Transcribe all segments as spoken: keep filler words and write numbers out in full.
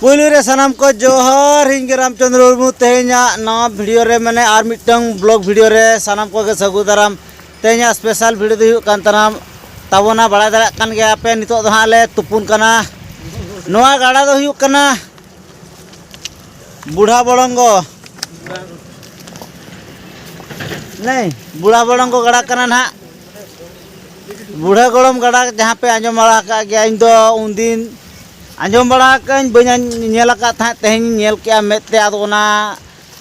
ᱯᱩᱭᱞᱩ ᱨᱮ ᱥᱟᱱᱟᱢ ᱠᱚ ᱡᱚᱦᱟᱨ, ᱤᱧ ᱜᱮ ᱨᱟᱢᱪᱚᱸᱫᱽᱨᱚ ᱢᱩᱨᱢᱩ᱾ ᱛᱮᱦᱮᱧᱟᱜ ᱱᱟᱣᱟ ᱵᱷᱤᱰᱤᱭᱳ ᱨᱮ, ᱢᱟᱱᱮ ᱟᱨ ᱢᱤᱫᱴᱟᱝ ᱵᱞᱚᱜ ᱵᱷᱤᱰᱤᱭᱳ ᱨᱮ ᱥᱟᱱᱟᱢ ᱠᱚᱜᱮ ᱥᱟᱹᱜᱩᱱ ᱫᱟᱨᱟᱢ᱾ ᱛᱮᱦᱮᱧᱟᱜ ᱥᱯᱮᱥᱟᱞ ᱵᱷᱤᱰᱤᱭᱳ ᱫᱚ ᱦᱩᱭᱩᱜ ᱠᱟᱱ ᱛᱟᱵᱚᱱᱟ, ᱛᱟᱵᱚᱱᱟ, ᱵᱟᱲᱟᱭ ᱫᱟᱲᱮᱭᱟᱜ ᱠᱟᱱ ᱜᱮᱭᱟ ᱯᱮ, ᱱᱤᱛᱚᱜ ᱫᱚ ᱦᱟᱸᱜ ᱞᱮ ᱛᱩᱯᱩᱱ ᱠᱟᱱᱟ᱾ ᱱᱚᱣᱟ ᱜᱟᱰᱟ ᱫᱚ ᱦᱩᱭᱩᱜ ᱠᱟᱱᱟ ᱵᱩᱲᱦᱟ ᱵᱚᱲᱚᱝᱜᱚ᱾ ᱱᱮᱭ, ᱵᱩᱲᱦᱟ ᱵᱚᱲᱚᱝᱜᱚ ᱜᱟᱰᱟ ᱠᱟᱱᱟ ᱱᱟᱦᱟᱜ᱾ ᱵᱩᱲᱦᱟᱹ ᱜᱚᱲᱚᱢ ᱜᱟᱰᱟ ᱡᱟᱦᱟᱸ ᱯᱮ ᱟᱸᱡᱚᱢ ᱵᱟᱲᱟ ᱟᱠᱟᱫ ᱜᱮᱭᱟ, ᱤᱧ ᱫᱚ ᱩᱱᱫᱤᱱ ᱟᱸᱡᱚᱢ ᱵᱟᱲᱟ ᱟᱠᱟᱫᱟᱹᱧ, ᱵᱟᱹᱧ ᱧᱮᱞ ᱟᱠᱟᱫ ᱛᱟᱦᱮᱸᱫ, ᱛᱮᱦᱮᱧ ᱤᱧ ᱧᱮᱞ ᱠᱮᱜᱼᱟ ᱢᱮᱫ ᱛᱮ᱾ ᱟᱫᱚ ᱚᱱᱟ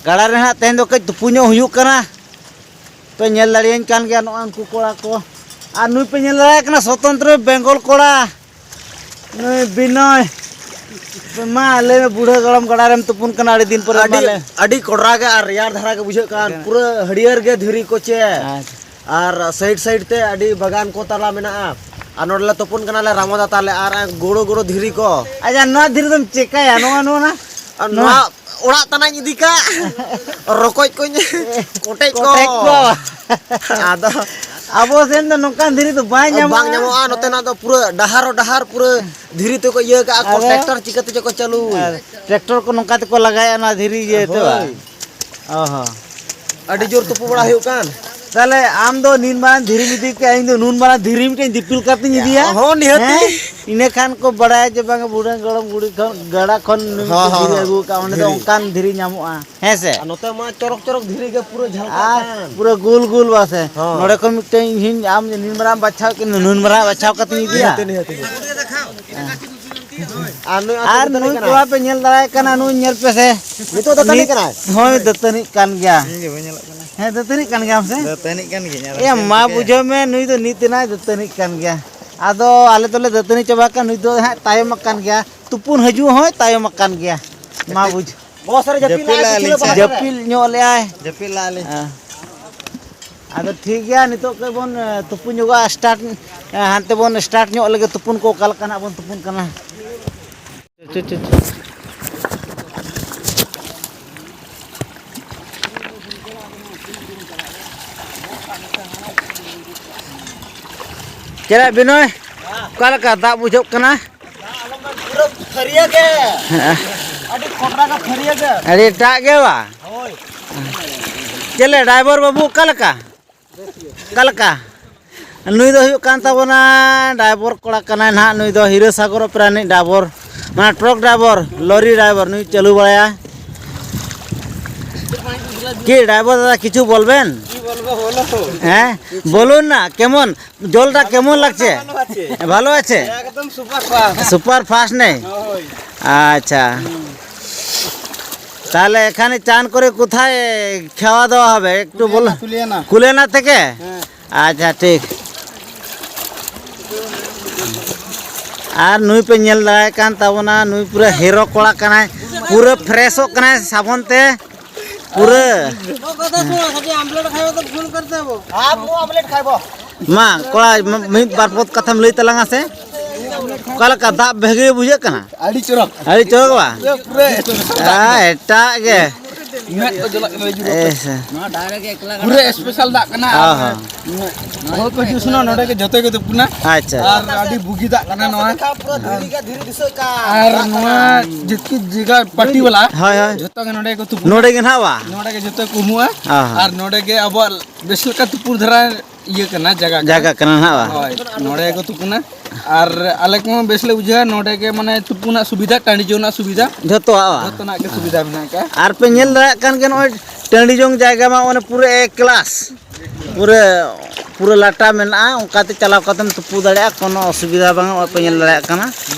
ᱜᱟᱰᱟ ᱨᱮ ᱱᱟᱦᱟᱜ ᱛᱮᱦᱮᱧ ᱫᱚ ᱠᱟᱹᱡ ᱛᱩᱯᱩ ᱧᱚᱜ ᱦᱩᱭᱩᱜ ᱠᱟᱱᱟ᱾ ᱯᱮ ᱧᱮᱞ ᱫᱟᱲᱮᱭᱟᱹᱧ ᱠᱟᱱ ᱜᱮᱭᱟ ᱱᱚᱜᱼᱚᱭ ᱩᱱᱠᱩ ᱠᱚᱲᱟ ᱠᱚ᱾ ᱟᱨ ᱱᱩᱭ ᱯᱮ ᱧᱮᱞ ᱫᱟᱲᱮᱭᱟᱭ ᱠᱟᱱᱟ, ᱥᱚᱛᱚᱱᱛᱨᱚ ᱵᱮᱝᱜᱚᱞ ᱠᱚᱲᱟ, ᱱᱩᱭ ᱵᱤᱱᱚᱭ᱾ ᱢᱟ ᱞᱟᱹᱭ ᱢᱮ, ᱵᱩᱲᱦᱟᱹ ᱜᱚᱲᱚᱢ ᱜᱟᱰᱟ ᱨᱮᱢ ᱛᱩᱯᱩᱱ ᱠᱟᱱᱟ ᱟᱹᱰᱤ ᱫᱤᱱ ᱯᱚᱨᱮ, ᱢᱟ ᱟᱹᱰᱤ, ᱞᱟᱹᱭ ᱢᱮ᱾ ᱟᱹᱰᱤ ᱠᱚᱰᱨᱟ ᱜᱮ ᱟᱨ ᱨᱮᱭᱟᱲ ᱫᱷᱟᱨᱟ ᱜᱮ ᱵᱩᱡᱷᱟᱹᱜ ᱠᱟᱱ, ᱟᱪᱪᱷᱟ᱾ ᱯᱩᱨᱟᱹ ᱦᱟᱹᱨᱭᱟᱹᱲ ᱜᱮ ᱫᱷᱤᱨᱤ ᱠᱚ ᱪᱮ᱾ ᱟᱪᱪᱷᱟ᱾ ᱟᱨ ᱥᱟᱭᱤᱰ ᱥᱟᱭᱤᱰ ᱛᱮ ᱟᱹᱰᱤ ᱵᱟᱜᱟᱱ ᱠᱚ ᱛᱟᱞᱟ ᱢᱮᱱᱟᱜᱼᱟ᱾ ᱟᱨ ᱱᱚᱰᱮ ᱞᱮ ᱛᱩᱯᱩᱱ ᱠᱟᱱᱟᱞᱮ ᱨᱟᱢᱚᱫᱟ ᱛᱟᱞᱮ, ᱟᱨ ᱜᱳᱲᱳ ᱜᱳᱲᱳ ᱫᱷᱤᱨᱤ ᱠᱚ᱾ ᱟᱪᱪᱷᱟ, ᱱᱚᱣᱟ ᱫᱷᱤᱨᱤ ᱫᱚᱢ ᱪᱮᱠᱟᱭᱟ? ᱱᱚᱣᱟ, ᱱᱚᱣᱟ ᱱᱟ? ᱟᱨ ᱱᱚᱣᱟ ᱱᱚᱣᱟ ᱚᱲᱟᱜ ᱛᱟᱱᱟᱧ ᱤᱫᱤ ᱠᱟᱜ, ᱨᱚᱠᱚᱡ ᱠᱚᱧ ᱠᱚᱴᱮᱡ ᱠᱚ᱾ ᱠᱚᱴᱮᱡ ᱠᱚ᱾ ᱟᱫᱚ ᱟᱵᱚ ᱥᱮᱱ ᱫᱚ ᱱᱚᱝᱠᱟᱱ ᱫᱷᱤᱨᱤ ᱫᱚ ᱵᱟᱭ ᱧᱟᱢᱚᱜᱼᱟ᱾ ᱵᱟᱝ ᱧᱟᱢᱚᱜᱼᱟ, ᱱᱚᱛᱮᱱᱟᱜ ᱫᱚ ᱯᱩᱨᱟᱹ ᱰᱟᱦᱟᱨᱚ ᱰᱟᱦᱟᱨ ᱯᱩᱨᱟᱹ ᱫᱷᱤᱨᱤ ᱛᱮᱠᱚ ᱤᱭᱟᱹ ᱠᱟᱜᱼᱟ ᱠᱚ, ᱟᱫᱚ ᱴᱨᱟᱠᱴᱟᱨ ᱪᱤᱠᱟᱹ ᱛᱮᱪᱚ ᱠᱚ ᱪᱟᱹᱞᱩᱭ᱾ ᱟᱨ ᱴᱨᱟᱠᱴᱚᱨ ᱠᱚ ᱱᱚᱝᱠᱟ ᱛᱮᱠᱚ ᱞᱟᱜᱟᱭᱟ ᱚᱱᱟ ᱫᱷᱤᱨᱤ ᱤᱭᱟᱹ ᱛᱮ, ᱵᱟᱝ? ᱦᱳᱭ᱾ ᱚ ᱦᱚᱸ᱾ ᱟᱹᱰᱤ ᱡᱳᱨ ᱛᱩᱯᱩ ᱵᱟᱲᱟ ᱦᱩᱭᱩᱜ ᱠᱟᱱ᱾ ᱛᱟᱦᱞᱮ ᱟᱢ ᱫᱚ ᱱᱤᱱ ᱢᱟᱨᱟᱝ ᱫᱷᱤᱨᱤᱢ ᱤᱫᱤ ᱠᱮᱜᱼᱟ, ᱤᱧ ᱫᱚ ᱱᱩᱱ ᱢᱟᱨᱟᱝ ᱫᱷᱤᱨᱤ ᱢᱤᱫᱴᱮᱱ ᱫᱤᱯᱤᱞ ᱠᱟᱛᱮᱧ ᱤᱫᱤᱭᱟ? ᱦᱚᱸ, ᱱᱤᱦᱟᱹᱛᱤ᱾ ᱦᱮᱸ? ᱤᱱᱟᱹ ᱠᱷᱟᱱ ᱠᱚ ᱵᱟᱲᱟᱭᱟ ᱡᱮ ᱵᱟᱝ, ᱵᱩᱰᱷᱟᱹ ᱜᱚᱲᱚᱢ ᱵᱩᱲᱦᱤ ᱠᱷᱚᱱ, ᱜᱟᱰᱟ ᱠᱷᱚᱱ ᱱᱩᱭ ᱦᱚᱸ, ᱢᱤᱫᱴᱮᱱ ᱦᱚᱸ, ᱫᱷᱤᱨᱤ ᱦᱚᱸ᱾ ᱟᱹᱜᱩ ᱠᱟᱜᱼᱟ, ᱚᱸᱰᱮ ᱫᱚ ᱫᱷᱤᱨᱤ᱾ ᱚᱱᱠᱟᱱ ᱫᱷᱤᱨᱤ ᱧᱟᱢᱚᱜᱼᱟ, ᱦᱮᱸ ᱥᱮ? ᱟᱨ ᱱᱚᱛᱮ ᱢᱟ ᱪᱚᱨᱚᱠ ᱪᱚᱨᱚᱠ ᱫᱷᱤᱨᱤ ᱜᱮ ᱯᱩᱨᱟᱹ ᱡᱷᱟᱞᱠᱟᱜ ᱟᱨ ᱠᱟᱱ᱾ ᱯᱩᱨᱟᱹ ᱜᱳᱞ ᱜᱳᱞ ᱵᱟᱥᱮ᱾ ᱦᱚᱸ᱾ ᱱᱚᱰᱮ ᱠᱷᱚᱱ ᱢᱤᱫᱴᱮᱱ ᱤᱧ, ᱟᱢ ᱱᱩᱱ ᱢᱟᱨᱟᱝ ᱵᱟᱪᱷᱟᱣ ᱠᱮᱫ, ᱱᱩᱱ ᱢᱟᱨᱟᱝ ᱵᱟᱪᱷᱟᱣ ᱠᱟᱛᱮᱧ ᱤᱫᱤᱭᱟ᱾ ᱱᱤᱦᱟᱹᱛᱤ, ᱱᱤᱦᱟᱹᱛᱤ, ᱱᱤᱦᱟᱹᱛᱤ᱾ ᱟᱨ ᱱᱩᱭ ᱟᱨ ᱫᱟᱹᱛᱟᱹᱱᱤ ᱱᱩᱭ ᱠᱟᱱᱟᱭ᱾ ᱠᱚᱲᱟ ᱯᱮ ᱧᱮᱞ ᱫᱟᱲᱮᱭᱟᱭ ᱠᱟᱱᱟ, ᱱᱩᱭ ᱧᱮᱞ ᱯᱮᱥᱮ᱾ ᱱᱤᱛᱚᱜ ᱫᱟᱹᱛᱟᱹᱱᱤ ᱱᱤᱛ ᱠᱟᱱᱟᱭ᱾ ᱦᱳᱭ, ᱫᱟᱹᱛᱟᱹᱱᱤᱜ ᱠᱟᱱ ᱜᱮᱭᱟ᱾ ᱤᱧ ᱜᱮ ᱵᱟᱹᱧ ᱧᱮᱞᱚᱜ ᱠᱟᱱᱟ᱾ ᱦᱮᱸ, ᱫᱟᱹᱛᱟᱹᱱᱤᱜ ᱠᱟᱱ ᱜᱮᱭᱟᱢ ᱥᱮ? ᱫᱟᱹᱛᱟᱹᱱᱤᱜ ᱠᱟᱱ ᱜᱤᱭᱟᱹᱧ, ᱟᱫᱚ ᱮ, ᱪᱮᱫ ᱮᱢ ᱢᱟ ᱪᱤᱠᱟᱹᱭᱟ? ᱵᱩᱡᱷᱟᱹᱣ ᱢᱮ, ᱱᱩᱭ ᱫᱚ ᱱᱤᱛ ᱮᱱᱟᱭ ᱫᱟᱹᱛᱟᱹᱱᱤᱜ ᱠᱟᱱ ᱜᱮᱭᱟ᱾ ᱟᱫᱚ ᱟᱞᱮ ᱫᱚᱞᱮ ᱫᱟᱹᱛᱟᱹᱱᱤ ᱪᱟᱵᱟ ᱠᱟᱱ, ᱱᱩᱭ ᱫᱚ ᱦᱟᱸᱜ ᱛᱟᱭᱚᱢ ᱟᱠᱟᱱ ᱜᱮᱭᱟ, ᱛᱩᱯᱩᱱ ᱦᱤᱡᱩᱜ ᱦᱚᱸᱭ ᱛᱟᱭᱚᱢ ᱟᱠᱟᱱ ᱜᱮᱭᱟ᱾ ᱢᱟ ᱵᱩᱡᱽ᱾ ᱵᱚᱦᱚᱜ ᱥᱟᱨᱮ ᱡᱟᱹᱯᱤᱫ ᱡᱟᱹᱯᱤᱫ ᱞᱟᱜᱼᱟ, ᱞᱟᱜᱼᱟ ᱯᱤᱪᱷᱞᱟᱹ ᱞᱤᱧ ᱥᱮ᱾ ᱯᱟᱦᱴᱟ ᱨᱮ᱾ ᱡᱟᱹᱯᱤᱫ ᱧᱚᱜ ᱞᱮᱜᱼᱟᱭ᱾ ᱡᱟᱹᱯᱤᱫ ᱞᱟᱜᱼᱟ ᱞᱤᱧ᱾ ᱦᱮᱸ᱾ ᱟᱫᱚ ᱴᱷᱤᱠ ᱜᱮᱭᱟ, ᱱᱤᱛᱚᱜ ᱠᱷᱚᱡ ᱵᱚᱱ, ᱮ, ᱛᱩᱯᱩ ᱧᱚᱜᱚᱜᱼᱟ, start, ᱮ, ᱦᱟᱱᱛᱮ ᱵᱚᱱ start ᱧᱚᱜ ᱞᱮᱜᱮ, ᱛᱩᱯᱩᱱ ᱠᱚ ᱚᱠᱟ ᱞᱮᱠᱟ ᱱᱟᱜ ᱵᱚᱱ ᱛᱩᱯᱩᱱ ᱠᱟᱱᱟ᱾ ᱪᱚ, ᱪᱚ, ᱪᱚ᱾ ᱪᱮᱫ ᱵᱤᱱᱚᱭ, ᱚᱠᱟ ᱞᱮᱠᱟ ᱫᱟᱜ ᱵᱩᱡᱷᱟᱹᱜ ᱠᱟᱱᱟ? ᱯᱩᱨᱟᱹ ᱛᱷᱟᱹᱨᱤ ᱤᱭᱟᱹ ᱜᱮ, ᱟᱹᱰᱤ ᱠᱚᱰᱨᱟ ᱜᱮ ᱯᱷᱟᱹᱨᱭᱟᱹ ᱜᱮ᱾ ᱟᱹᱰᱤ ᱮᱴᱟᱜ ᱜᱮ ᱵᱟ? ᱦᱳᱭ᱾ ᱪᱮᱫ ᱞᱮ ᱰᱨᱟᱭᱵᱷᱟᱨ ᱵᱟᱹᱵᱩ, ᱚᱠᱟ ᱞᱮᱠᱟ? ᱚᱠᱟ ᱞᱮᱠᱟ? ᱱᱩᱭ ᱫᱚ ᱦᱩᱭᱩᱜ ᱠᱟᱱ ᱛᱟᱵᱚᱱᱟ ᱰᱨᱟᱭᱵᱷᱟᱨ ᱠᱚᱲᱟ ᱠᱟᱱᱟᱭ ᱱᱟᱦᱟᱜ᱾ ᱱᱩᱭ ᱫᱚ ᱦᱤᱨᱟᱹ ᱥᱟᱜᱚᱨ ᱚᱯᱮᱨᱟ ᱨᱤᱱᱤᱡ ᱰᱨᱟᱭᱵᱷᱟᱨ, ᱢᱟᱱᱮ ᱴᱨᱟᱠ ᱰᱨᱟᱭᱵᱷᱟᱨ, ᱞᱚᱨᱤ ᱰᱨᱟᱭᱵᱷᱟᱨ ᱱᱩᱭ ᱪᱟᱹᱞᱩ ᱵᱟᱲᱟᱭᱟ᱾ কি ড্রাইভার দাদা, কিছু বলবেন? কি বলবো বলো তো? হ্যাঁ, বলুন না, কেমন জলটা কেমন লাগছে? ভালো আছে। ভালো আছে? একদম সুপার ফাস্ট। সুপার ফাস্ট নেই? ওই। আচ্ছা। তাহলে এখানে চান করে কোথায় খাওয়া দাওয়া হবে একটু বলো। কুলেনা, কুলেনা। কুলেনা থেকে? হ্যাঁ। আচ্ছা, ঠিক। ᱟᱨ ᱱᱩᱭ ᱯᱮ ᱧᱮᱞ ᱫᱟᱲᱮᱭᱟᱭ ᱠᱟᱱ ᱛᱟᱵᱚᱱᱟ, ᱱᱩᱭ ᱯᱩᱨᱟᱹ ᱦᱤᱨᱳ ᱠᱚᱲᱟ ᱠᱟᱱᱟᱭ, ᱯᱩᱨᱟᱹ ᱯᱷᱨᱮᱥᱚᱜ ᱠᱟᱱᱟᱭ ᱥᱟᱵᱚᱱ ᱛᱮ᱾ ᱯᱩᱨᱟᱹ᱾ ᱟᱢᱞᱮᱴ ᱠᱷᱟᱭᱵᱚ ᱛᱚ ᱯᱷᱳᱱ ᱠᱟᱨᱛᱮ ᱦᱚᱵᱚ᱾ ᱟᱢ ᱱᱚᱣᱟ ᱟᱢᱞᱮᱴ ᱠᱷᱟᱭᱵᱚ᱾ ᱢᱟ ᱠᱚᱲᱟ, ᱢᱤᱫ ᱵᱟᱨ ᱯᱚᱫ ᱠᱟᱛᱷᱟᱢ ᱞᱟᱹᱭ ᱛᱟᱞᱟᱝᱟ ᱥᱮ? ᱚᱠᱟ ᱞᱮᱠᱟ ᱫᱟᱜ ᱵᱷᱟᱹᱜᱤ ᱵᱩᱡᱷᱟᱹᱜ ᱠᱟᱱᱟ? ᱟᱹᱰᱤ ᱪᱚᱨᱚᱠ᱾ ᱟᱹᱰᱤ ᱪᱚᱨᱚᱠ ᱵᱟ? ᱯᱩᱨᱟᱹ ᱮᱠᱫᱚᱢ ᱥᱟᱯᱷᱟ᱾ ᱟ, ᱮᱴᱟᱜ ᱜᱮ᱾ ᱢᱮᱫ ᱠᱚ ᱡᱚᱞᱟᱜ ᱠᱟᱱᱟ ᱡᱩᱨᱩᱜ ᱮ ᱠᱟᱱᱟ᱾ ᱥᱮ᱾ ᱯᱩᱨᱟᱹ ᱥᱯᱮᱥᱟᱞ ᱫᱟᱜ ᱠᱟᱱᱟ᱾ ᱦᱚᱸ, ᱟᱨ ᱦᱚᱸ᱾ ᱦᱚᱲ ᱠᱚ ᱦᱤᱡᱩᱜ ᱥᱮᱱᱚᱜ ᱱᱚᱰᱮ ᱜᱮ ᱡᱚᱛᱚ ᱜᱮ ᱛᱩᱯᱩᱱᱟ᱾ ᱟᱪᱪᱷᱟ᱾ ᱟᱨ ᱟᱹᱰᱤ ᱵᱩᱜᱤ ᱫᱟᱜ ᱠᱟᱱᱟ ᱱᱚᱣᱟ᱾ ᱟᱨ ᱱᱚᱣᱟ ᱡᱮᱛᱮ ᱡᱟᱭᱜᱟ ᱯᱟᱴᱤ ᱵᱟᱞᱟ ᱦᱳᱭ, ᱦᱳᱭ᱾ ᱡᱚᱛᱚ ᱜᱮ ᱱᱚᱰᱮ ᱜᱮᱠᱚ ᱛᱩᱯᱩᱱᱟ᱾ ᱱᱚᱰᱮ ᱜᱮ ᱱᱟᱦᱟᱜ ᱵᱟ? ᱱᱚᱰᱮ ᱜᱮ ᱡᱚᱛᱚ ᱠᱚ ᱩᱢᱩᱜᱼᱟ᱾ ᱦᱚᱸ, ᱦᱚᱸ᱾ ᱟᱨ ᱱᱚᱰᱮ ᱜᱮ ᱟᱵᱚᱣᱟᱜ ᱵᱮᱥ ᱞᱮᱠᱟ ᱛᱩᱯᱩ ᱫᱷᱟᱨᱟ ᱤᱭᱟᱹ ᱠᱟᱱᱟ, ᱡᱟᱭᱜᱟ ᱠᱟᱱᱟ᱾ ᱡᱟᱭᱜᱟ ᱠᱟᱱᱟ ᱱᱟᱦᱟᱜ ᱵᱟ? ᱦᱳᱭ, ᱱᱚᱰᱮ ᱜᱮᱠᱚ ᱛᱩᱯᱩᱱᱟ᱾ ᱟᱨ ᱟᱞᱮ ᱠᱚᱦᱚᱸ ᱵᱮᱥ ᱞᱮ ᱵᱩᱡᱷᱟᱹᱣᱟ, ᱱᱚᱰᱮ ᱜᱮ ᱢᱟᱱᱮ ᱛᱩᱯᱩᱱᱟᱜ ᱥᱩᱵᱤᱫᱷᱟ, ᱴᱟᱺᱰᱤ ᱡᱚᱝ ᱨᱮᱱᱟᱜ ᱥᱩᱵᱤᱫᱷᱟ, ᱡᱚᱛᱚᱣᱟᱜ ᱵᱟ? ᱡᱚᱛᱚᱱᱟᱜ ᱜᱮ ᱥᱩᱵᱤᱫᱷᱟ ᱢᱮᱱᱟᱜ ᱟᱠᱟᱫᱼᱟ᱾ ᱟᱨ ᱯᱮ ᱧᱮᱞ ᱫᱟᱲᱮᱭᱟᱜ ᱠᱟᱱ ᱜᱮᱭᱟ, ᱱᱚᱜᱼᱚᱭ ᱴᱟᱺᱰᱤ ᱡᱚᱝ ᱡᱟᱭᱜᱟ ᱢᱟ ᱚᱱᱮ ᱯᱩᱨᱟᱹ ᱮ ᱠᱞᱟᱥ, ᱯᱩᱨᱟᱹ, ᱯᱩᱨᱟᱹ ᱞᱟᱴᱟ ᱢᱮᱱᱟᱜᱼᱟ, ᱚᱱᱠᱟᱛᱮ ᱪᱟᱞᱟᱣ ᱠᱟᱛᱮᱢ ᱛᱩᱯᱩ ᱫᱟᱲᱮᱭᱟᱜᱼᱟ, ᱠᱳᱱᱳ ᱚᱥᱩᱵᱤᱫᱷᱟ ᱵᱟᱝ, ᱱᱚᱜᱼᱚᱭ ᱯᱮ ᱧᱮᱞ ᱫᱟᱲᱮᱭᱟᱜ ᱠᱟᱱᱟ᱾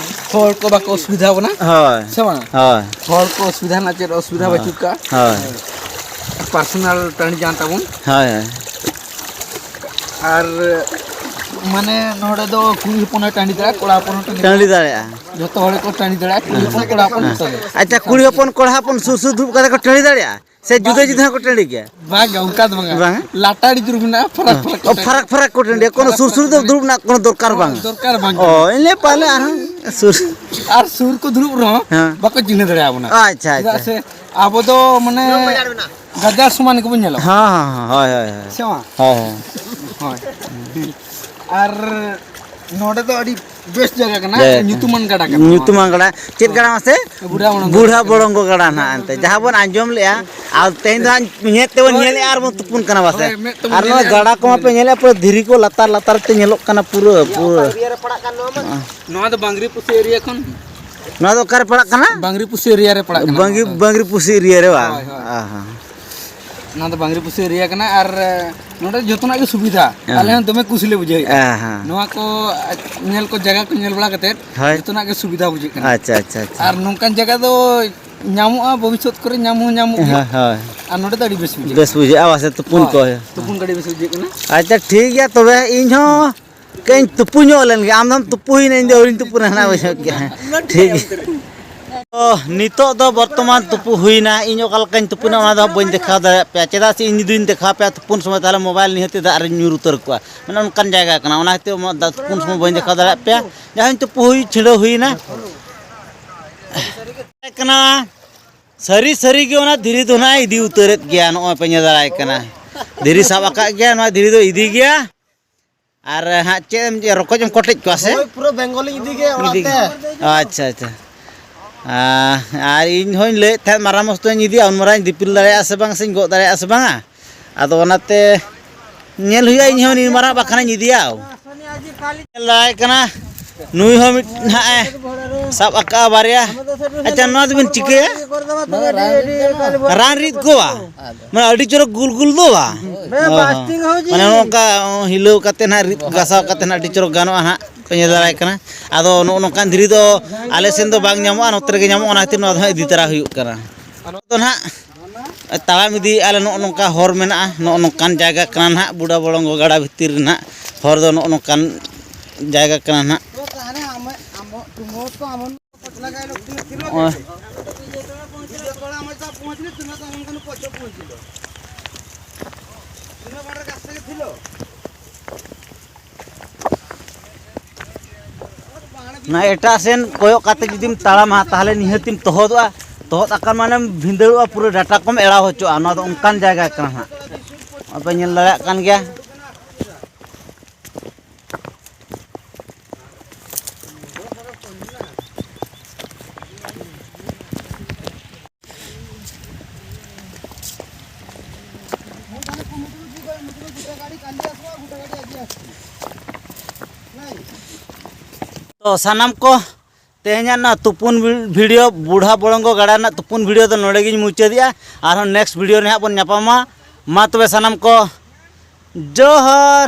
ᱦᱚᱲ ᱠᱚ ᱵᱟᱠᱚ ᱚᱥᱩᱵᱤᱫᱷᱟ ᱵᱚᱱᱟ, ᱦᱳᱭ᱾ ᱥᱮ ᱵᱟᱝ? ᱦᱳᱭ᱾ ᱦᱚᱲ ᱠᱚ ᱚᱥᱩᱵᱤᱫᱷᱟ ᱨᱮᱱᱟᱜ ᱪᱮᱫ ᱚᱥᱩᱵᱤᱫᱷᱟ ᱦᱳᱭ᱾ ᱵᱟᱹᱪᱩᱜ ᱠᱟᱜᱼᱟ᱾ ᱦᱳᱭ᱾ ᱯᱟᱨᱥᱚᱱᱟᱞ ᱴᱟᱺᱰᱤ ᱡᱟᱦᱟᱸ ᱛᱟᱵᱚᱱ᱾ ᱦᱳᱭ, ᱦᱳᱭ᱾ ᱟᱨ ᱢᱟᱱᱮ ᱱᱚᱰᱮ ᱫᱚ ᱠᱩᱲᱤ ᱦᱚᱯᱚᱱ ᱦᱚᱸᱭ ᱴᱟᱺᱰᱤ ᱫᱟᱲᱮᱭᱟᱜᱼᱟ, ᱠᱚᱲᱟ ᱦᱚᱯᱚᱱ ᱦᱚᱸ ᱴᱟᱺᱰᱤ ᱴᱟᱺᱰᱤ ᱫᱟᱲᱮᱭᱟᱜᱼᱟ᱾ ᱫᱟᱲᱮᱭᱟᱜᱼᱟ᱾ ᱡᱚᱛᱚ ᱦᱚᱲ ᱜᱮᱠᱚ ᱴᱟᱺᱰᱤ ᱫᱟᱲᱮᱭᱟᱜᱼᱟ, ᱠᱩᱲᱤ ᱦᱚᱯᱚᱱ, ᱠᱚᱲᱟ ᱦᱚᱯᱚᱱ ᱡᱚᱛᱚ ᱜᱮ᱾ ᱟᱪᱪᱷᱟ, ᱠᱩᱲᱤ ᱦᱚᱯᱚᱱ, ᱠᱚᱲᱟ ᱦᱚᱯᱚᱱ ᱥᱩᱨ ᱥᱩᱨ ᱫᱩᱲᱩᱵ ᱠᱟᱛᱮ ᱠᱚ ᱴᱟᱺᱰᱤ ᱫᱟᱲᱮᱭᱟᱜᱼᱟ? ᱥᱮ ᱡᱩᱫᱟᱹ ᱡᱩᱫᱟᱹ ᱦᱚᱸᱠᱚ ᱴᱟᱺᱰᱤ ᱜᱮᱭᱟ? ᱵᱟᱝ, ᱚᱱᱠᱟ ᱫᱚ ᱵᱟᱝᱟ᱾ ᱵᱟᱝᱟ? ᱞᱟᱴᱟᱲᱤ ᱫᱩᱲᱩᱵ ᱢᱮᱱᱟᱜᱼᱟ, ᱯᱷᱟᱨᱟᱠ ᱯᱷᱟᱨᱟᱠ ᱚ, ᱠᱚ ᱯᱷᱟᱨᱟᱠ ᱯᱷᱟᱨᱟᱠ ᱠᱚ ᱴᱟᱺᱰᱤᱭᱟ, ᱠᱳᱱᱳ ᱥᱩᱨ ᱥᱩᱨ ᱫᱚ ᱫᱩᱲᱩᱵ ᱨᱮᱱᱟᱜ ᱠᱳᱱᱳ ᱫᱚᱨᱠᱟᱨ ᱵᱟᱝ᱾ ᱫᱚᱨᱠᱟᱨ ᱵᱟᱝ ᱚ, ᱠᱟᱱᱟ᱾ ᱤᱱᱟᱹ ᱯᱟᱞᱮ ᱟᱨᱦᱚᱸ ᱥᱩᱨ᱾ ᱟᱨ ᱥᱩᱨ ᱠᱚ ᱫᱩᱲᱩᱵ ᱨᱮᱦᱚᱸ ᱦᱮᱸ᱾ ᱵᱟᱠᱚ ᱪᱤᱱᱦᱟᱹ ᱫᱟᱲᱮᱭᱟᱵᱚᱱᱟ᱾ ᱟᱪᱪᱷᱟ, ᱪᱮᱫᱟᱜ ᱟᱪᱪᱷᱟ᱾ ᱥᱮ ᱟᱵᱚ ᱫᱚ ᱢᱟᱱᱮ ᱜᱟᱡᱟᱲ ᱥᱚᱢᱟᱱ ᱜᱮᱵᱚᱱ ᱧᱮᱞᱚᱜᱼᱟ᱾ ᱦᱮᱸ, ᱦᱮᱸ, ᱦᱮᱸ, ᱦᱳᱭ, ᱦᱳᱭ, ᱦᱳᱭ᱾ ᱥᱮ ᱵᱟᱝ? ᱦᱳᱭ, ᱦᱳᱭ᱾ ᱦᱳᱭ᱾ ᱟᱨ ᱱᱚᱰᱮ ᱫᱚ ᱟᱹᱰᱤ ᱵᱮᱥ ᱡᱟᱭᱜᱟ ᱠᱟᱱᱟ, ᱡᱟᱭᱜᱟ᱾ ᱧᱩᱛᱩᱢᱟᱱ ᱜᱟᱰᱟ ᱠᱟᱱᱟ᱾ ᱧᱩᱛᱩᱢᱟᱱ ᱜᱟᱰᱟ᱾ ᱪᱮᱫ ᱜᱟᱰᱟ ᱢᱟᱥᱮ? ᱵᱩᱲᱦᱟ ᱵᱚᱲᱚᱝᱜᱚ᱾ ᱵᱩᱲᱦᱟ ᱵᱚᱲᱚᱝᱜᱚ ᱜᱟᱰᱟ ᱱᱟᱦᱟᱜ ᱮᱱᱛᱮ᱾ ᱡᱟᱦᱟᱸ ᱵᱚᱱ ᱟᱸᱡᱚᱢ ᱞᱮᱜᱼᱟ, ᱟᱨ ᱛᱮᱦᱮᱧ ᱫᱚ ᱦᱟᱸᱜ ᱢᱮᱫ ᱛᱮᱵᱚᱱ ᱦᱳᱭ᱾ ᱧᱮᱞᱮᱜᱼᱟ ᱟᱨ ᱵᱚᱱ ᱛᱩᱯᱩᱱ ᱠᱟᱱᱟ ᱵᱟᱥᱮ? ᱦᱳᱭ, ᱢᱮᱫ ᱛᱮᱵᱚᱱ ᱟᱨ ᱱᱚᱣᱟ ᱧᱮᱞᱮᱜᱼᱟ ᱟᱨ ᱜᱟᱰᱟ ᱵᱚᱱ ᱠᱚᱢᱟ ᱯᱮ ᱛᱩᱯᱩᱱ ᱧᱮᱞᱮᱜᱼᱟ, ᱯᱩᱨᱟᱹ ᱫᱷᱤᱨᱤ ᱠᱚ ᱞᱟᱛᱟᱨ ᱞᱟᱛᱟᱨ ᱛᱮ ᱧᱮᱞᱚᱜ ᱠᱟᱱᱟ ᱯᱩᱨᱟᱹ, ᱯᱩᱨᱟᱹ᱾ ᱱᱚᱣᱟ ᱫᱚ ᱵᱟᱝᱨᱤ ᱯᱩᱥᱤ ᱮᱨᱤᱭᱟ ᱠᱷᱚᱱ᱾ ᱱᱚᱣᱟ ᱫᱚ ᱚᱠᱟᱨᱮ ᱯᱟᱲᱟᱜ ᱠᱟᱱᱟ? ᱵᱟᱝᱨᱤ ᱯᱩᱥᱤ ᱮᱨᱤᱭᱟ ᱨᱮ ᱯᱟᱲᱟᱜ ᱠᱟᱱᱟ ᱵᱟᱝᱨᱤ, ᱱᱚᱣᱟ ᱫᱚ᱾ ᱵᱟᱝᱨᱤ ᱯᱩᱥᱤ ᱮᱨᱤᱭᱟ ᱨᱮ ᱵᱟᱝ? ᱦᱳᱭ, ᱦᱳᱭ᱾ ᱟᱦᱟ᱾ ᱱᱚᱣᱟ ᱫᱚ ᱵᱟᱝᱨᱤ ᱯᱩᱥᱤ ᱮᱨᱤᱭᱟ ᱠᱟᱱᱟ ᱟᱨ ᱱᱚᱰᱮ ᱡᱚᱛᱚᱱᱟᱜ ᱜᱮ ᱥᱩᱵᱤᱫᱷᱟ᱾ ᱦᱮᱸ᱾ ᱟᱞᱮ ᱦᱚᱸ ᱫᱚᱢᱮ ᱠᱩᱥᱤ ᱞᱮ ᱵᱩᱡᱷᱟᱹᱣᱮᱫᱼᱟ᱾ ᱦᱮᱸ, ᱦᱮᱸ᱾ ᱱᱚᱣᱟ ᱠᱚ ᱧᱮᱞ ᱠᱚ, ᱡᱟᱭᱜᱟ ᱠᱚ ᱧᱮᱞ ᱵᱟᱲᱟ ᱠᱟᱛᱮᱫ ᱦᱳᱭ᱾ ᱡᱚᱛᱚᱱᱟᱜ ᱜᱮ ᱥᱩᱵᱤᱫᱷᱟ ᱵᱩᱡᱷᱟᱹᱜ ᱠᱟᱱᱟ᱾ ᱟᱪᱪᱷᱟ, ᱟᱪᱪᱷᱟ, ᱟᱪᱪᱷᱟ᱾ ᱟᱨ ᱱᱚᱝᱠᱟᱱ ᱡᱟᱭᱜᱟ ᱫᱚ ᱧᱟᱢᱚᱜᱼᱟ, ᱵᱷᱚᱵᱤᱥᱥᱚᱛ ᱠᱚᱨᱮ ᱧᱟᱢ ᱦᱚᱸ ᱧᱟᱢᱚᱜ ᱜᱮᱭᱟ᱾ ᱦᱳᱭ, ᱦᱳᱭ᱾ ᱟᱨ ᱱᱚᱰᱮ ᱫᱚ ᱟᱹᱰᱤ ᱵᱮᱥ ᱵᱩᱡᱷᱟᱹᱜᱼᱟ᱾ ᱵᱮᱥ ᱵᱩᱡᱷᱟᱹᱜᱼᱟ ᱵᱟᱥᱮ ᱛᱩᱯᱩᱱ ᱦᱳᱭ, ᱠᱚ? ᱛᱩᱯᱩᱱ ᱠᱚ ᱟᱹᱰᱤ ᱵᱮᱥ ᱵᱩᱡᱷᱟᱹᱜ ᱠᱟᱱᱟ᱾ ᱟᱪᱪᱷᱟ, ᱴᱷᱤᱠ ᱜᱮᱭᱟ ᱛᱚᱵᱮ, ᱤᱧ ᱦᱚᱸ ᱠᱟᱹᱡ ᱤᱧ ᱛᱩᱯᱩ ᱧᱚᱜ ᱞᱮᱱ ᱜᱮ᱾ ᱟᱢ ᱫᱚᱢ ᱛᱩᱯᱩᱭᱮᱱᱟ, ᱤᱧ ᱫᱚ ᱟᱹᱣᱨᱤᱧ ᱛᱩᱯᱩᱱᱟ, ᱦᱟᱱᱟ ᱵᱩᱡᱷᱟᱹᱣ ᱠᱮᱜᱼᱟ᱾ ᱴᱷᱤᱠ ᱜᱮᱭᱟ᱾ ᱛᱚ, ᱱᱤᱛᱚᱜ ᱫᱚ ᱵᱚᱨᱛᱚᱢᱟᱱ ᱛᱩᱯᱩ ᱦᱩᱭᱱᱟ᱾ ᱤᱧ ᱚᱠᱟ ᱞᱮᱠᱟᱧ ᱛᱩᱯᱩᱱᱟ, ᱚᱱᱟ ᱫᱚ ᱦᱟᱸᱜ ᱵᱟᱹᱧ ᱫᱮᱠᱷᱟᱣ ᱫᱟᱲᱮᱭᱟᱜ ᱯᱮᱭᱟ, ᱪᱮᱫᱟᱜ ᱥᱮ ᱤᱧ ᱡᱩᱫᱤᱧ ᱫᱮᱠᱷᱟᱣ ᱯᱮᱭᱟ ᱛᱩᱯᱩᱱ ᱥᱚᱢᱚᱭ, ᱛᱟᱦᱞᱮ ᱢᱳᱵᱟᱭᱤᱞ ᱱᱤᱦᱟᱹᱛ ᱫᱟᱜ ᱨᱮᱧ ᱧᱩᱨ ᱩᱛᱟᱹᱨ ᱠᱚᱣᱟ᱾ ᱢᱟᱱᱮ ᱚᱱᱠᱟᱱ ᱡᱟᱭᱜᱟ ᱠᱟᱱᱟ, ᱚᱱᱟ ᱠᱷᱟᱹᱛᱤᱨ ᱫᱟᱜ ᱛᱩᱯᱩᱱ ᱥᱚᱢᱚᱭ ᱵᱟᱹᱧ ᱫᱮᱠᱷᱟᱣ ᱫᱟᱲᱮᱭᱟᱜ ᱯᱮᱭᱟ᱾ ᱡᱟᱦᱟᱸᱧ ᱛᱩᱯᱩ ᱦᱩᱭ, ᱪᱷᱤᱰᱟᱹᱣ ᱦᱩᱭᱱᱟ᱾ ᱠᱟᱱᱟ, ᱥᱟᱹᱨᱤ ᱥᱟᱹᱨᱤ ᱜᱮ ᱚᱱᱟ ᱫᱷᱤᱨᱤ ᱫᱚ ᱱᱟᱦᱟᱜ ᱤᱫᱤ ᱩᱛᱟᱹᱨᱮᱫ ᱜᱮᱭᱟ᱾ ᱱᱚᱜᱼᱚᱭ ᱯᱮ ᱧᱮᱞ ᱫᱟᱲᱮᱭᱟᱜ ᱠᱟᱱᱟ, ᱫᱷᱤᱨᱤ ᱥᱟᱵ ᱟᱠᱟᱫ ᱜᱮᱭᱟ, ᱱᱚᱣᱟ ᱫᱷᱤᱨᱤ ᱫᱚ ᱤᱫᱤ ᱜᱮᱭᱟ᱾ ᱟᱨ ᱦᱟᱸᱜ ᱪᱮᱫ ᱮᱢ, ᱨᱚᱠᱚᱡ ᱮᱢ ᱠᱚᱴᱮᱡ ᱠᱚᱣᱟ ᱥᱮ? ᱦᱳᱭ, ᱯᱩᱨᱟᱹ ᱵᱮᱝᱜᱚᱞᱤᱧ ᱤᱫᱤ ᱜᱮ ᱚᱲᱟᱜ ᱤᱫᱤ ᱛᱮ᱾ ᱜᱮ᱾ ᱟᱪᱪᱷᱟ, ᱟᱪᱪᱷᱟ᱾ ᱟᱨ, ᱟᱨ ᱤᱧ ᱦᱚᱧ ᱞᱟᱹᱭᱮᱫ ᱛᱟᱦᱮᱸᱫ ᱢᱟᱨᱟᱝ ᱢᱚᱥᱛᱚᱧ ᱤᱫᱤᱭᱟ, ᱩᱱ ᱢᱟᱨᱟᱝ ᱤᱧ ᱫᱤᱯᱤᱞ ᱫᱟᱲᱮᱭᱟᱜᱼᱟ ᱥᱮ ᱵᱟᱝ, ᱥᱮᱧ ᱜᱚᱜ ᱫᱟᱲᱮᱭᱟᱜᱼᱟ ᱥᱮ ᱵᱟᱝᱟ᱾ ᱟᱫᱚ ᱚᱱᱟᱛᱮ ᱧᱮᱞ ᱦᱩᱭᱩᱜᱼᱟ, ᱤᱧ ᱦᱚᱸ ᱱᱤᱱ ᱢᱟᱨᱟᱝ ᱵᱟᱠᱷᱟᱱᱤᱧ ᱤᱫᱤᱭᱟ᱾ ᱧᱮᱞ ᱫᱟᱲᱮᱭᱟᱜ ᱠᱟᱱᱟ, ᱱᱩᱭ ᱦᱚᱸ ᱢᱤᱫ ᱱᱟᱦᱟᱜ ᱮ ᱥᱟᱵ ᱟᱠᱟᱫᱼᱟ ᱵᱟᱨᱭᱟ᱾ ᱟᱪᱪᱷᱟ, ᱱᱚᱣᱟ ᱫᱚᱵᱤᱱ ᱪᱤᱠᱟᱹᱭᱟ? ᱨᱟᱱ ᱨᱤᱫ ᱠᱚᱣᱟ? ᱢᱟᱱᱮ ᱟᱹᱰᱤ ᱪᱚᱨᱚᱠ ᱜᱩᱞ ᱜᱩᱞ ᱫᱚ ᱵᱟᱝ? ᱦᱳᱭ, ᱦᱳᱭ᱾ ᱢᱟᱱᱮ ᱱᱚᱝᱠᱟ ᱦᱤᱞᱟᱹᱣ ᱠᱟᱛᱮ ᱱᱟᱦᱟᱜ, ᱨᱤᱫ ᱜᱷᱟᱥᱟᱣ ᱠᱟᱛᱮ ᱱᱟᱦᱟᱜ ᱟᱹᱰᱤ ᱪᱚᱨᱚᱠ ᱜᱟᱱᱚᱜᱼᱟ ᱱᱟᱦᱟᱜ, ᱯᱮ ᱧᱮᱞ ᱫᱟᱲᱮᱭᱟᱜ ᱠᱟᱱᱟ᱾ ᱟᱫᱚ ᱱᱚᱜᱼᱚ ᱱᱚᱝᱠᱟᱱ ᱫᱷᱤᱨᱤ ᱫᱚ ᱟᱞᱮ ᱥᱮᱱ ᱫᱚ ᱵᱟᱝ ᱧᱟᱢᱚᱜᱼᱟ, ᱱᱚᱛᱮ ᱨᱮᱜᱮ ᱧᱟᱢᱚᱜᱼᱟ, ᱚᱱᱟ ᱠᱷᱟᱹᱛᱤᱨ ᱱᱚᱣᱟ ᱫᱚ ᱦᱟᱸᱜ ᱤᱫᱤ ᱛᱟᱨᱟ ᱦᱩᱭᱩᱜ ᱠᱟᱱᱟ᱾ ᱟᱫᱚ ᱱᱟᱦᱟᱜ ᱛᱟᱲᱟᱢ ᱤᱫᱤᱭᱮᱫᱼᱟ ᱞᱮ, ᱱᱚᱜᱼᱚ ᱱᱚᱝᱠᱟ ᱦᱚᱨ ᱢᱮᱱᱟᱜᱼᱟ, ᱱᱚᱜᱼᱚ ᱱᱚᱝᱠᱟᱱ ᱡᱟᱭᱜᱟ ᱠᱟᱱᱟ ᱱᱟᱦᱟᱜ, ᱵᱩᱰᱟ ᱵᱚᱲᱚᱝᱜᱚ ᱜᱟᱰᱟ ᱵᱷᱤᱛᱤᱨ ᱨᱮ ᱱᱟᱦᱟᱜ ᱦᱚᱨ ᱫᱚ ᱱᱚᱜᱼᱚ ᱱᱚᱝᱠᱟᱱ ᱡᱟᱭᱜᱟ ᱠᱟᱱᱟ ᱱᱟᱦᱟᱜ᱾ ᱱᱚᱜᱼᱚᱭ᱾ ᱚᱱᱟ ᱮᱴᱟᱜ ᱥᱮᱱ ᱠᱚᱭᱚᱜ ᱠᱟᱛᱮ ᱡᱩᱫᱤᱢ ᱛᱟᱲᱟᱢᱟ, ᱛᱟᱦᱚᱞᱮ ᱱᱤᱦᱟᱹᱛᱤᱢ ᱛᱚᱦᱚᱫᱚᱜᱼᱟ᱾ ᱛᱚᱦᱚᱫ ᱟᱠᱟᱱ ᱢᱟᱱᱮᱢ ᱵᱷᱤᱸᱫᱟᱹᱲᱚᱜᱼᱟ, ᱯᱩᱨᱟᱹ ᱰᱟᱴᱟ ᱠᱚᱢ ᱮᱲᱟᱣ ᱦᱚᱪᱚᱜᱼᱟ᱾ ᱱᱚᱣᱟ ᱫᱚ ᱚᱱᱠᱟᱱ ᱡᱟᱭᱜᱟ ᱠᱟᱱᱟ ᱦᱟᱸᱜ, ᱟᱯᱮ ᱧᱮᱞ ᱫᱟᱲᱮᱭᱟᱜ ᱠᱟᱱ ᱜᱮᱭᱟ᱾ ᱛᱚ ᱥᱟᱱᱟᱢ ᱠᱚ, ᱛᱮᱦᱮᱧᱟᱜ ᱱᱚᱣᱟ ᱛᱩᱯᱩᱱ ᱵᱷᱤᱰᱤᱭᱳ, ᱵᱩᱲᱦᱟ ᱵᱚᱲᱚᱝᱜᱚ ᱜᱟᱰᱟ ᱨᱮᱱᱟᱜ ᱛᱩᱯᱩᱱ ᱵᱷᱤᱰᱤᱭᱳ ᱫᱚ ᱱᱚᱰᱮ ᱜᱤᱧ ᱢᱩᱪᱟᱹᱫᱮᱜᱼᱟ᱾ ᱟᱨᱦᱚᱸ ᱱᱮᱠᱥᱴ ᱵᱷᱤᱰᱤᱭᱳ ᱨᱮ ᱦᱟᱸᱜ ᱵᱚᱱ ᱧᱟᱯᱟᱢᱟ᱾ ᱢᱟ ᱛᱚᱵᱮ ᱥᱟᱱᱟᱢ ᱠᱚ ᱡᱚᱦᱟᱨ᱾